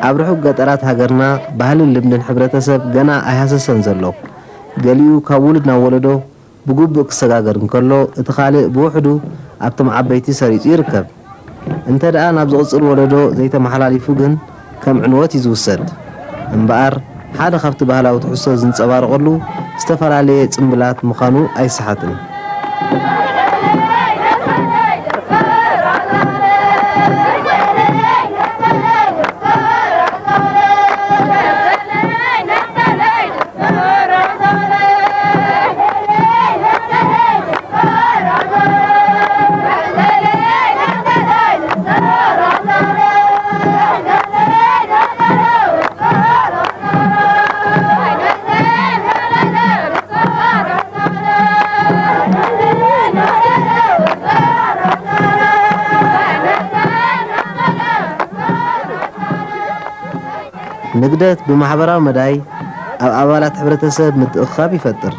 ኣብ ርሑቕ ገጠራት ሃገርና ባህልን ልምድን ሕብረተሰብ ገና ኣይሃሰሰን ዘሎ። ገሊኡ ካብ ውሉድ ናብ ወለዶ ብግቡእ ክሰጋገር እንከሎ፣ እቲ ካልእ ብውሕዱ ኣብቶም ዓበይቲ ሰሪጹ ይርከብ። እንተ ደኣ ናብ ዝቕጽል ወለዶ ዘይተመሓላሊፉ ግን ከም ዕንወት እዩ ዝውሰድ። እምበኣር፣ ሓደ ካብቲ ባህላዊ ትሕዝቶ ዝንጸባረቐሉ ዝተፈላለየ ጽምብላት ምዃኑ ኣይሰሓትን። ንግደት ብማሕበራዊ መዳይ ኣብ ኣባላት ሕብረተሰብ ምትእኽኻብ ይፈጥር።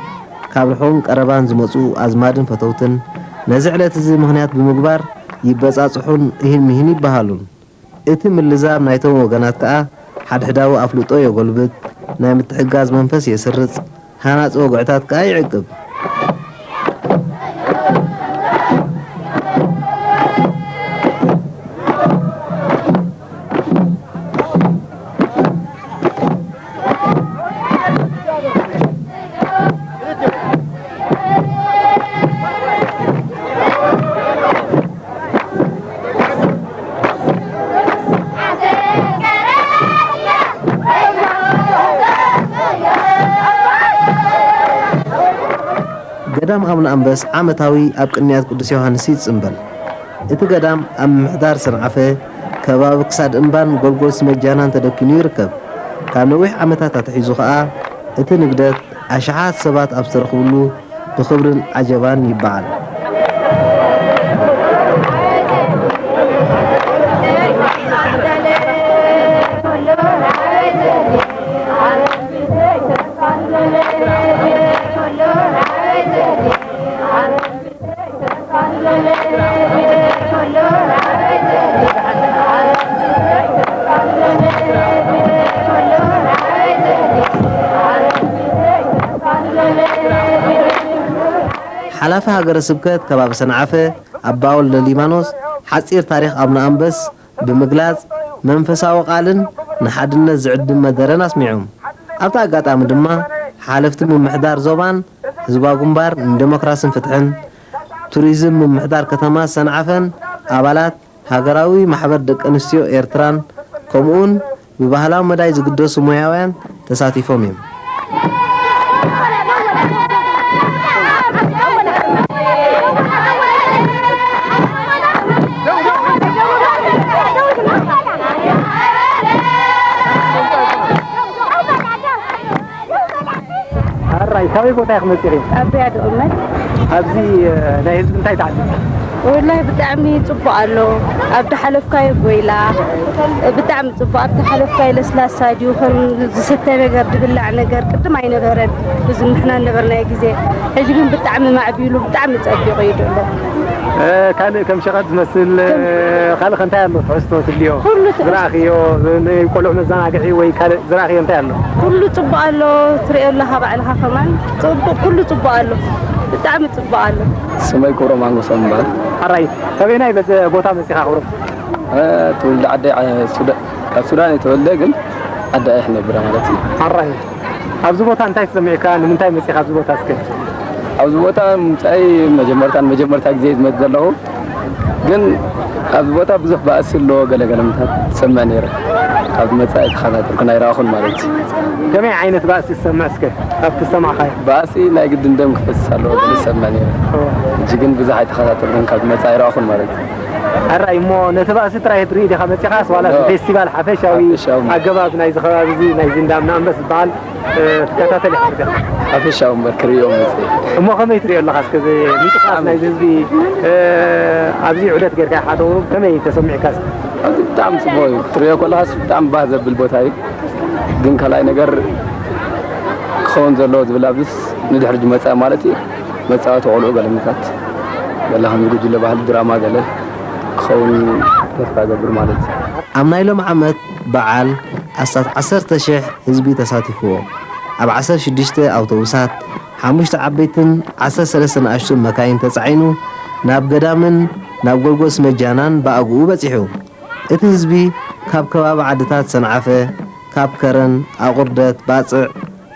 ካብ ርሑቕን ቀረባን ዝመጹ ኣዝማድን ፈተውትን ነዚ ዕለት እዚ ምኽንያት ብምግባር ይበጻጽሑን እሂን ምሂን ይበሃሉን። እቲ ምልዛብ ናይቶም ወገናት ከኣ ሓድሕዳዊ ኣፍልጦ የጎልብት፣ ናይ ምትሕግጋዝ መንፈስ የስርጽ፣ ሃናጺ ወግዕታት ከኣ ይዕቅብ። ገዳም ኣቡነ ኣንበስ ዓመታዊ ኣብ ቅንያት ቅዱስ ዮሃንስ ይጽምበል። እቲ ገዳም ኣብ ምምሕዳር ሰንዓፈ፣ ከባቢ ክሳድ እምባን ጎልጎል ስመጃናን ተደኪኑ ይርከብ። ካብ ነዊሕ ዓመታት ኣትሒዙ ኸኣ፣ እቲ ንግደት ኣሽሓት ሰባት ኣብ ዝተረኽብሉ ብኽብርን ዓጀባን ይበዓል። ሓላፊ ሃገረ ስብከት ከባቢ ሰንዓፈ ኣባ ወልደ ሊባኖስ ሓጺር ታሪኽ ኣቡነ ኣንበስ ብምግላጽ መንፈሳዊ ቃልን ንሓድነት ዝዕድም መደረን ኣስሚዖም። ኣብቲ ኣጋጣሚ ድማ ሓለፍቲ ምምሕዳር ዞባን ህዝባዊ ግንባር ንደሞክራስን ፍትሕን፣ ቱሪዝም ምምሕዳር ከተማ ሰንዓፈን ኣባላት ሃገራዊ ማሕበር ደቂ ኣንስትዮ ኤርትራን ከምኡውን ብባህላዊ መዳይ ዝግደሱ ሞያውያን ተሳቲፎም እዮም። ኣራይ፣ ካበይ ቦታ ኢኺ መፂኺ? ኣበይ ኣድቕመት። ኣብዚ፣ እ፣ ናይ ህዝቢ እንታይ ትዓዝቢ? ወላሂ ብጣዕሚ ጽቡቕ ኣሎ። ኣብ ተሓለፍካዮ ጎይላ፣ ብጣዕሚ ጽቡቕ። ኣብ ተሓለፍካዮ ለስላሳ ድዩ፣ ከም ዝስተ ነገር፣ ዝብላዕ ነገር ቅድም ኣይነበረን፣ እዚ ንሕና ነበርናዮ ግዜ። ሕጂ ግን ብጣዕሚ ማዕቢሉ፣ ብጣዕሚ ጸቢቑ እዩ ዘሎ። እ፣ ካልእ ከም ሸቐጥ ዝመስል፣ እ፣ ካልእ ከ እንታይ ኣሎ ትሕዝቶ ትብልዮ? ኩሉ ትሕዝቶ። ዝረኣኽዮ፣ ንቆልዑ መዘናግዒ ወይ ካልእ ዝረኣኽዮ እንታይ ኣሎ? ኩሉ ጽቡቕ ኣሎ፣ ትርእዮ ኣለኻ ባዕልኻ ከማን። ጽቡቕ፣ ኩሉ ጽቡቕ ኣሎ። ብጣዕሚ ጽቡቕ ኣሎ። ስመይ ክብሮም ኣንጎሶም ይበሃል። ኣራይ፣ ካበየናይ በዚ ቦታ መጺኻ ክብሮም? እ፣ ትውልዲ ዓደይ፣ እ፣ ሱዳ-፣ ካብ ሱዳን እየ ተወልደ፣ ግን ዓዲ ኣየ ክነብር ማለት እዩ። ኣራይ፣ ኣብዚ ቦታ እንታይ ተሰሚዑካ? ንምንታይ መጺኻ ኣብዚ ቦታ እስከ? ኣብዚ ቦታ ምምጻይ መጀመርታን መጀመርታ ግዜ ዝመጽእ ዘለኹ፣ ግን ኣብዚ ቦታ ብዙሕ ባእሲ ኣለዎ፣ ገለ ገለ ምታት ትሰምዕ ነይረ። ካብ መጻኢ ተኸታተልኩ ናይ ረኣኹን ማለት እዩ። ከመይ ዓይነት ባእሲ ትሰምዕ እስከ? ኣብቲ ዝሰማዕካዮ? ባእሲ ናይ ግድን ደም ክፈስስ ኣለዎ ዝብል ዝሰምዕ ነይረ። እወ። ሕጂ ግን ብዙሕ ኣይተኸታተልኩን፣ ካብ መጻኢ ኣይረኣኹን ማለት እዩ። ሕራይ እሞ ነቲ ባእሲ ጥራይ ትርኢ ዲኻ መጺኻስ ዋላ እቲ እወ። ፌስቲቫል ሓፈሻዊ ሓፈሻዊ። ኣገባብ ናይዚ ከባቢ እዚ ናይዚ እንዳ እምነ ኣንበስ ዝበሃል እ፣ ትከታተል ኢኻ መጺኻ? ሓፈሻዊ እምበር ክርእዮ መጺእ። እሞ ከመይ ትርእዮ ኣለኻ እስከ እዚ ምንቅስቓስ ናይዚ ህዝቢ፣ እ፣ ኣብዚ ዑደት ጌርካ ኢኻ ተቕርብ ከመይ ተሰሚዕካ እስከ? ኣብዚ ብጣዕሚ ጽቡቕ እዩ። ክትርእዮ ከለኻስ ብጣዕሚ ባህ ዘብል ቦታ እዩ። ግን ካልኣይ ነገር ክኸውን ዘለዎ ዝብል ኣብዚስ ንድሕሪ ዝመጸ ማለት እዩ። መጻወቲ ቆልዑ ገለ ምታት ገለ ከምዚ ጉጅለ ባህሊ ድራማ ገለ ክኸውን ተስፋ እገብር ማለት እዩ። ኣብ ናይ ሎም ዓመት በዓል ኣስታት ዓሰርተ ሽሕ ህዝቢ ተሳቲፍዎ። ኣብ ዓሰርተ ሽዱሽተ ኣውቶቡሳት፣ ሓሙሽተ ዓበይትን ዓሰርተ ሰለስተ ንኣሽቱን መካይን ተጻዒኑ ናብ ገዳምን ናብ ጎልጎል ስመጃናን ብኣግኡ በጺሑ። እቲ ህዝቢ ካብ ከባቢ ዓድታት ሰንዓፈ፣ ካብ ከረን፣ ኣቑርደት፣ ባጽዕ፣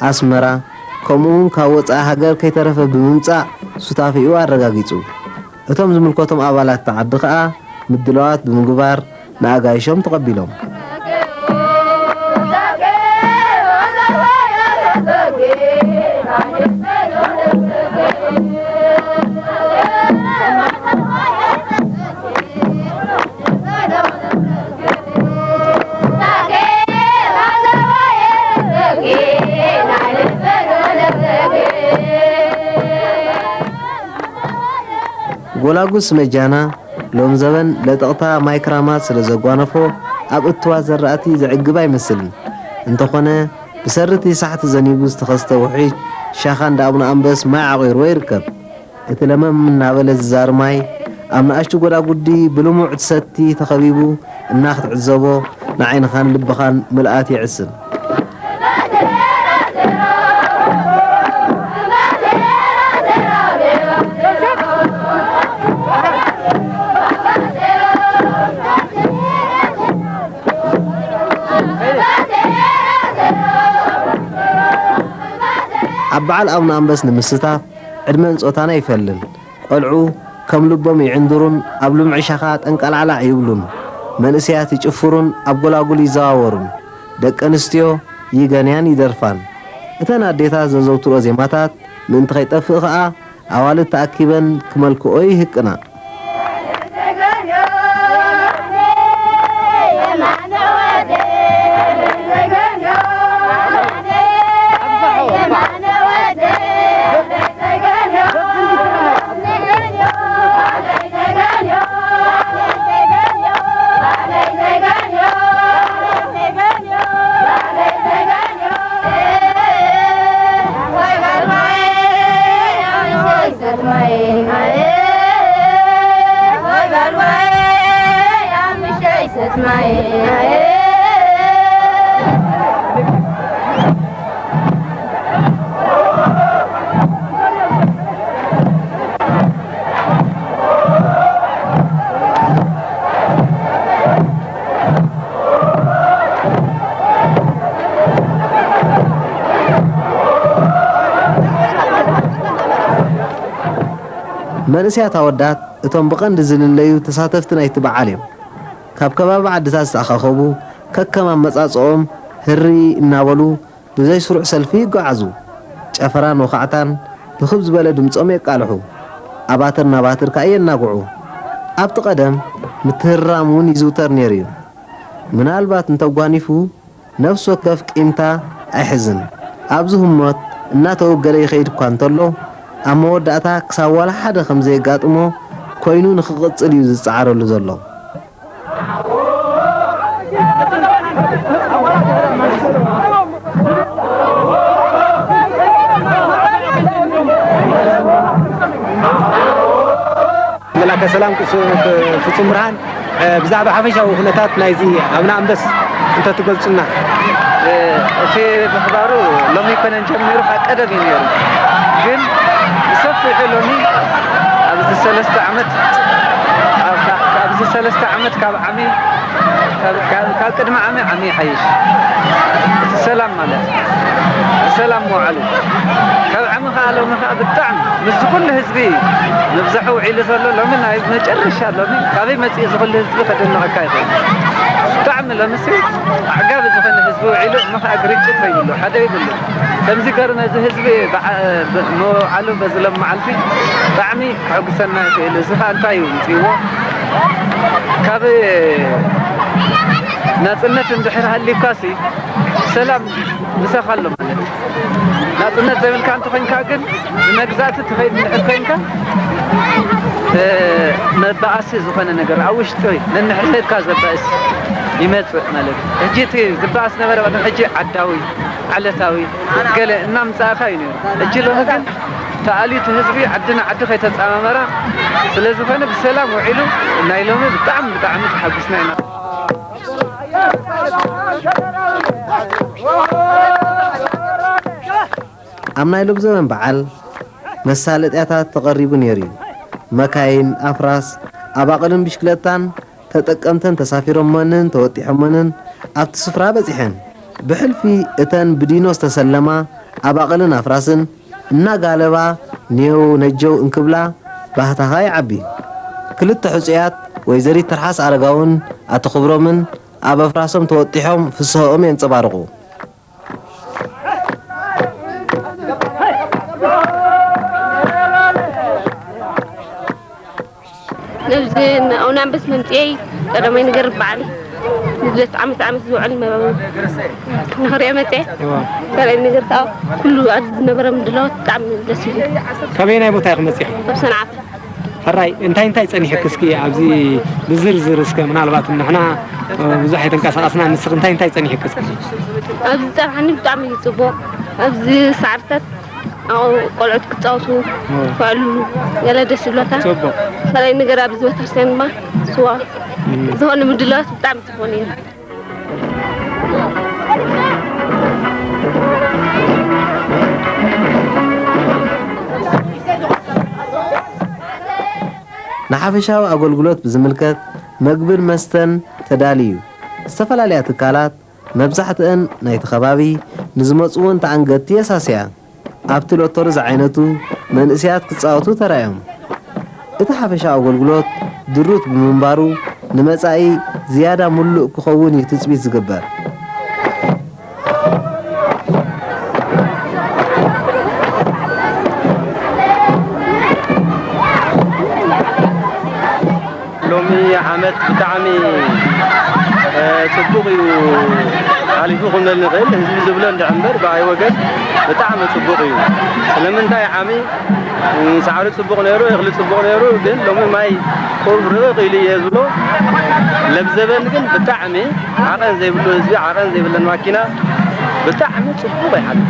ኣስመራ፣ ከምኡውን ካብ ወጻኢ ሃገር ከይተረፈ ብምምጻእ ሱታፌኡ ኣረጋጊጹ። እቶም ዝምልከቶም ኣባላት እቲ ዓዲ ከኣ ምድላዋት ብምግባር ንኣጋይሾም ተቐቢሎም። ጎላጉል ስመጃና ሎም ዘበን ለጠቕታ ማይ ክራማት ስለ ዘጓነፎ፣ ኣብ እትዋ ዘራእቲ ዘዕግብ ኣይመስልን። እንተኾነ፣ ብሰሪ እቲ ሳሕቲ ዘኒቡ ዝተኸስተ ውሕጅ፣ ሻኻ እንዳ ኣቡነ ኣንበስ ማይ ዓቑርዎ ይርከብ። እቲ ለመም እናበለ ዝዛር ማይ፣ ኣብ ንኣሽቱ ጎዳጉዲ ብልሙዕ ትሰቲ ተኸቢቡ፣ እና ክትዕዘቦ ንዓይንኻን ልብኻን ምልኣት የዕስል። ኣብ በዓል ኣቡነ ኣንበስ ንምስታፍ ዕድመን ጾታን ኣይፈልን። ቆልዑ ከም ልቦም ይዕንድሩን ኣብ ልምዒ ሻኻ ጠንቀላዕላዕ ይብሉን። መንእሰያት ይጭፍሩን ኣብ ጎላጉል ይዘዋወሩን። ደቂ ኣንስትዮ ይገንያን ይደርፋን። እተን ኣዴታት ዘዘውትሮ ዜማታት ምእንቲ ከይጠፍእ ከኣ ኣዋልድ ተኣኪበን ክመልክኦ ይህቅና። መንእሰያት ኣወዳት እቶም ብቐንዲ ዝልለዩ ተሳተፍቲ ናይቲ በዓል እዮም። ካብ ከባቢ ዓድታት ዝተኣኻኸቡ ከከም ኣመጻጽኦም ህርይ እናበሉ ብዘይ ስሩዕ ሰልፊ ይጓዓዙ። ጨፈራን ወኻዕታን ብኽብ ዝበለ ድምጾም የቃልሑ። ኣባትር ናባትር ከኣ የናግዑ። ኣብቲ ቀደም ምትህርራም እውን ይዝውተር ነይሩ እዩ። ምናልባት እንተጓኒፉ ነፍሲ ወከፍ ቂምታ ኣይሕዝን። ኣብዚ ህሞት እናተወገደ ይኸይድ እኳ እንተሎ፣ ኣብ መወዳእታ ክሳብ ዋላ ሓደ ከም ዘየጋጥሞ ኮይኑ ንኽቕጽል እዩ ዝጸዓረሉ ዘሎ። መላከ ሰላም ቅዱስ ፍጹም ብርሃን፣ እ፣ ብዛዕባ ሓፈሻዊ ኩነታት ናይዚ ኣቡነ ኣንበስ እንተትገልጹና። እ፣ እቲ ምሕባሩ ሎሚ ኣይኮነን ጀሚሩ፣ ካብ ቀደም እዩ ነይሩ። ግን ብሰፊሑ ሎሚ ኣብዚ ሰለስተ ዓመት፣ ኣብ፣ ኣብዚ ሰለስተ ዓመት ካብ ዓሚ፣ ካብ፣ ካብ፣ ካብ ቅድሚ ዓሚ፣ ዓሚ ይሓይሽ። እቲ ሰላም ማለት፣ ሰላም ምውዓሉ። ካብ ዓሚ ከኣ ሎሚ ከኣ ብጣዕሚ ምስዚ ኩሉ ህዝቢ ምብዛሑ ውዒሉ ዘሎ ሎሚ ናይ መጨረሻ ሎሚ ካበይ መጺኡ እዚ ኩሉ ህዝቢ ከደንቐካ ይኽእል። ብጣዕሚ ሎምሲ ኣዕጋቢ ዝኾነ ህዝቢ ውዒሉ እሞ ከኣ ግርጭት ዘይብሉ ሓደ ይብሉ። ከምዚ ገሩ ነዚ ህዝቢ በዓ-፣ ብ-፣ ምውዓሉ በዚ ሎም መዓልቲ ብጣዕሚ ከሐጉሰና ይኽእል። እዚ ከኣ እንታይ እዩ ምጽእዎ? ካብ ናጽነት እንድሕር ሃልዩካሲ ሰላም ምሳኻ ኣሎ ማለት እዩ። ናጽነት ዘይብልካ እንተኾይንካ ግን ንመግዛእቲ ትኸይድ እንድሕር ኮይንካ፣ እ፣ መባኣሲ ዝኾነ ነገር ኣብ ውሽጢ ነንሕድሕድካ ዘባእስ ይመጽእ ማለት እዩ። ሕጂ እቲ ዝበኣስ ነበረ ቅድሚ ሕጂ ዓዳዊ፣ ዓለታዊ፣ ገለ እናምጻእካ እዩ ነይሩ። ሕጂ ሎሚ ግን ተኣልዩ እቲ ህዝቢ ዓዲ ንዓዲ ከይተጻማመራ ስለ ዝኾነ ብሰላም ውዒሉ ናይ ሎሚ ብጣዕሚ ብጣዕሚ ተሓጒስና ኢና። ኣብ ናይ ሎብ ዘበን በዓል መሳለጥያታት ተቐሪቡ ነይሩ እዩ። መካይን፣ ኣፍራስ፣ ኣባቕልን ብሽክለታን ተጠቀምተን ተሳፊሮመንን ተወጢሖመንን ኣብቲ ስፍራ በጺሐን። ብሕልፊ እተን ብዲኖ ዝተሰለማ ኣባቕልን ኣፍራስን እናጋለባ ኔው ነጀው እንክብላ ባህታኻ ይዓቢ። ክልተ ሕጹያት ወይዘሪት ትርሓስ ኣረጋውን ኣቶ ክብሮምን ኣብ ኣፍራሶም ተወጢሖም ፍስሆኦም የንጸባርቑ። ነብዚ ኣውናንበስ መምፅኤይ ቀዳማይ ነገር በዓል ልደት ዓመት ዓመት ዝውዕል መ- ንኽሪኦ መፅኤ። ካልኣይ ነገር ከዓ ኩሉ ኣብዚ ዝነበረ ምድላዋት ብጣዕሚ ደስ ይብል። ካበየናይ ቦታ ኢኹም መፂኹም? ካብ ሰንዓፈ። ሕራይ እንታይ እንታይ ፀኒሕክ? እስኪ ኣብዚ ብዝርዝር እስከ ምናልባት ንሕና ብዙሕ ኣይተንቀሳቐስና፣ ንስኽ እንታይ እንታይ ፀኒሕክ እስኪ? ኣብዚ ዝፀንሓኒ ብጣዕሚ እዩ ፅቡቕ። ኣብዚ ሳዕርታት ኣብኡ ቆልዑት ክፃወቱ ክዕልሉ ገለ ደስ ይብለካ። ፅቡቕ። ካልኣይ ነገር ኣብዚ ቤተክርስትያን ድማ ስዋ ዝኾነ ምድላዋት ብጣዕሚ ፅቡቕ ነይሩ። ንሓፈሻዊ ኣገልግሎት ብዝምልከት መግብን መስተን ተዳልዩ እዩ። ዝተፈላለያ ትካላት መብዛሕትአን ናይቲ ከባቢ ንዝመጽኡ እንተኣንገድቲ የሳስያ። ኣብቲ ሎቶሪ ዝዓይነቱ መንእሰያት ክጻወቱ ተራእዮም። እቲ ሓፈሻዊ ኣገልግሎት ድሩት ብምንባሩ ንመጻኢ ዝያዳ ምሉእ ክኸውን እዩ ትጽቢት ዝግበር። ሎሚ ዓመት ብጣዕሚ ጽቡቕ እዩ ሓሊፉ ክንብል ንኽእል። ህዝቢ ዝብሎ እንድዒ እምበር ብኣይ ወገን ብጣዕሚ ጽቡቕ እዩ። ስለምንታይ ዓሚ ሳዕሪ ጽቡቕ ነይሩ፣ እኽሊ ጽቡቕ ነይሩ፣ ግን ሎሚ ማይ ቁሩብ ርቕቕ ኢሉ እየ ዝብሎ። ለብዘበን ግን ብጣዕሚ ዓቐን ዘይብሉ ህዝቢ፣ ዓቐን ዘይብለን ማኪና ብጣዕሚ ጽቡቕ ይሓልፍ።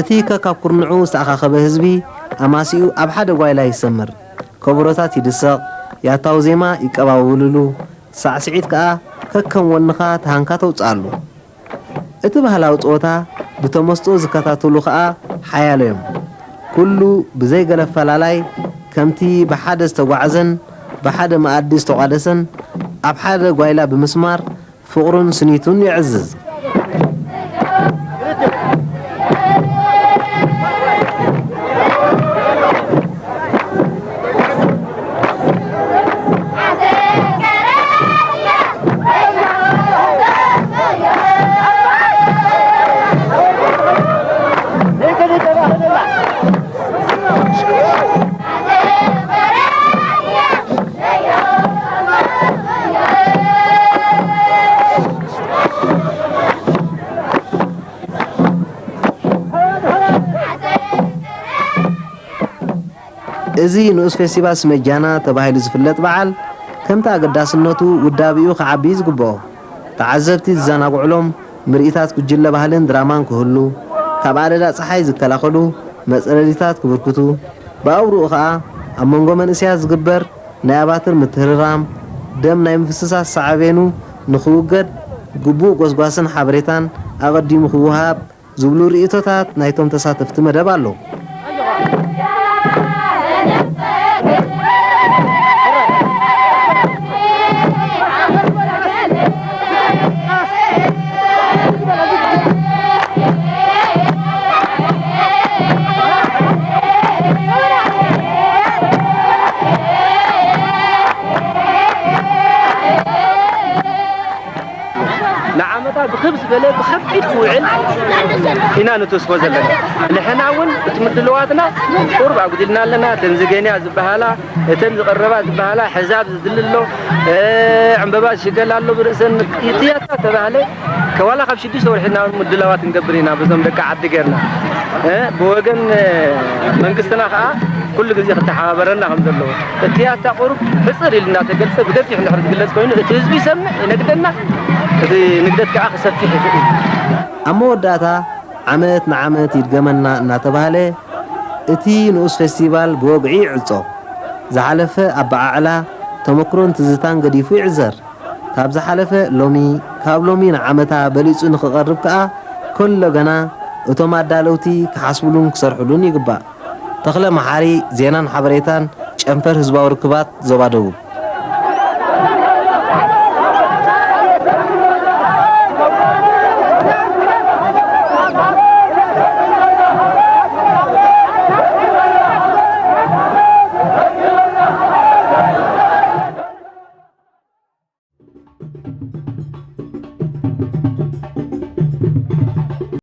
እቲ ከካብ ኩርንዑ ዝተኣኻኸበ ህዝቢ ኣማሲኡ ኣብ ሓደ ጓይላ ይሰምር። ከበሮታት ይድሰቕ፣ ያታው ዜማ ይቀባበሉሉ፣ ሳዕስዒት ከኣ ከከም ወንኻ ተሃንካ ተውጽኣሉ። እቲ ባህላዊ ጸወታ ብተመስጦ ዝከታተሉ ከኣ ሓያሎ እዮም። ኩሉ ብዘይ ገለ ፈላላይ ከምቲ ብሓደ ዝተጓዕዘን ብሓደ መኣዲ ዝተቋደሰን ኣብ ሓደ ጓይላ ብምስማር ፍቕሩን ስኒቱን የዕዝዝ። እዚ ንኡስ ፌስቲቫል ስመጃና ተባሂሉ ዝፍለጥ በዓል፣ ከምቲ ኣገዳስነቱ ውዳቤኡ ክዓቢ እዩ ዝግብኦ። ተዓዘብቲ ዝዘናግዑሎም ምርኢታት ጉጅለ ባህልን ድራማን ክህሉ፣ ካብ ኣደዳ ጸሓይ ዝከላኸሉ መጽለሊታት ክብርክቱ፣ ብኣውርኡ ኸኣ ኣብ መንጎ መንእሰያት ዝግበር ናይ ኣባትር ምትህርራም፣ ደም ናይ ምፍስሳስ ሳዕቤኑ ንኽውገድ ግቡእ ጎስጓስን ሓበሬታን ኣቐዲሙ ክወሃብ ዝብሉ ርእይቶታት ናይቶም ተሳተፍቲ መደብ ኣሎ። በለ ብኸቢድ ክውዕል ኢና ንተስፎ ዘለና። ንሕና እውን እቲ ምድልዋትና ቁሩብ ኣጉዲልና ኣለና። እተን ዝገንያ ዝበሃላ፣ እተን ዝቐረባ ዝበሃላ፣ ሕዛብ ዝድሊ ኣሎ፣ እ፣ ዕምበባ ዝሽገል ኣሎ ብርእሰን፣ እትያታ ተባህለ፣ ከዋላ ካብ ሽዱሽተ ወርሒ ናብ ምድላዋት ክንገብር ኢና፣ በዞም ደቂ ዓዲ ጌርና። እ፣ ብወገን፣ እ፣ መንግስትና ከኣ ኩሉ ግዜ ክተሓባበረና ከም ዘለዎ። እትያታ ቁሩብ ሕጽር ኢሉ እናተገልጸ፣ ብገፊሕ እንድሕር ዝግለጽ ኮይኑ፣ እቲ ህዝቢ ይሰምዕ፣ ይነግደና፣ እቲ ንግደት ከኣ ክሰፍሕ ይኽእል። ኣብ መወዳእታ፣ ዓመት ንዓመት ይድገመና እናተባህለ፣ እቲ ንኡስ ፌስቲቫል ብወግዒ ይዕጾ። ዝሓለፈ ኣበዓዕላ ተመክሮን ትዝታን ገዲፉ ይዕዘር። ካብ ዝሓለፈ ሎሚ፣ ካብ ሎሚ ንዓመታ በሊጹ ንኽቐርብ ከኣ፣ ከሎ ገና እቶም ኣዳለውቲ ክሓስብሉን ክሰርሕሉን ይግባእ። ተኽለ መሓሪ፣ ዜናን ሓበሬታን፣ ጨንፈር ህዝባዊ ርክባት፣ ዞባ ደቡብ።